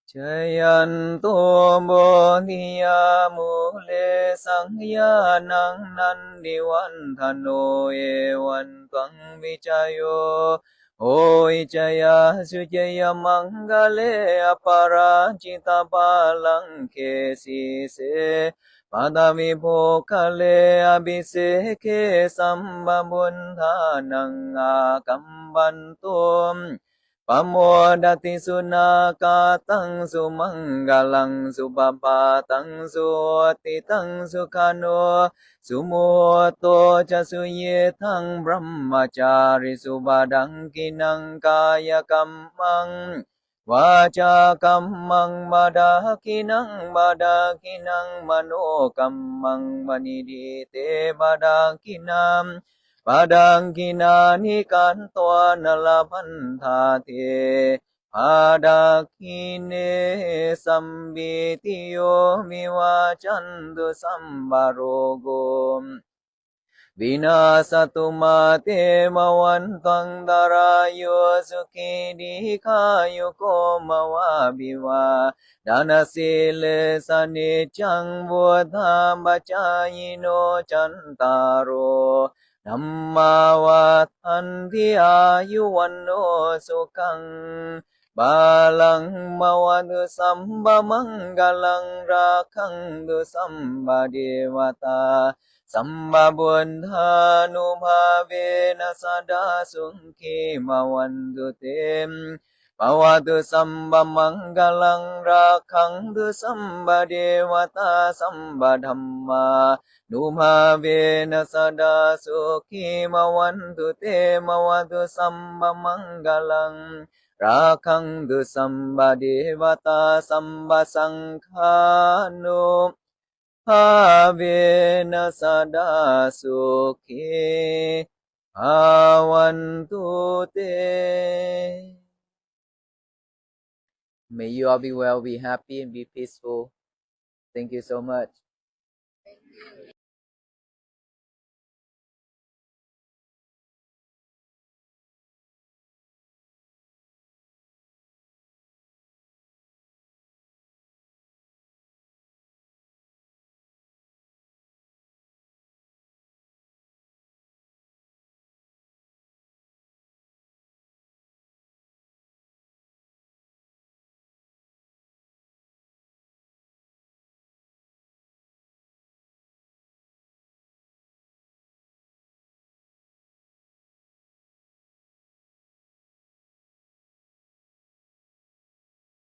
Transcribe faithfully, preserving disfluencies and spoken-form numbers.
Jayanto bodhiyā mūle sakyānaṃ nandivaḍḍhano, evaṃ tvaṃ vijayo hohi jayassu jayamaṅgale, aparājitapallaṅke sīse paṭhavipokkhare, abhiseke sabbabuddhānaṃ aggappatto pamodati. Sunakkhattaṃ sumaṅgalaṃ supabhātaṃ suhuṭṭhitaṃ, sukhaṇo sumuhutto ca suyiṭṭhaṃ brahmacārisu, padakkhiṇaṃ kāyakammaṃ vācākammaṃ padakkhiṇaṃ, padakkhiṇaṃ manokammaṃ paṇidhī te padakkhiṇā, padakkhiṇāni katvāna labhantatthe padakkhiṇe. Sabbītiyo vivajjantu sabbarogo vinassatu, mā te bhavatvantarāyo sukhī dīghāyuko bhava. Abhivādanasīlissa niccaṃ vuḍḍhāpacāyino cattāro dhammā vaḍḍhanti āyu vaṇṇo sukhaṃ balaṃ. Bhavatu sabbamaṅgalaṃ rakkhantu sabbadevatā sabbabuddhānubhāvena sadā sukhī bhavantu te. Bhavatu sabbamaṅgalaṃ rakkhantu sabbadevatā sabbadhammānubhāvena sadā sukhī bhavantu te. Bhavatu sabbamaṅgalaṃ rakkhantu sabbadevatā sabbasaṅghānu bhāvena sadā sukhī bhavantu te. May you all be well, be happy, and be peaceful. Thank you so much.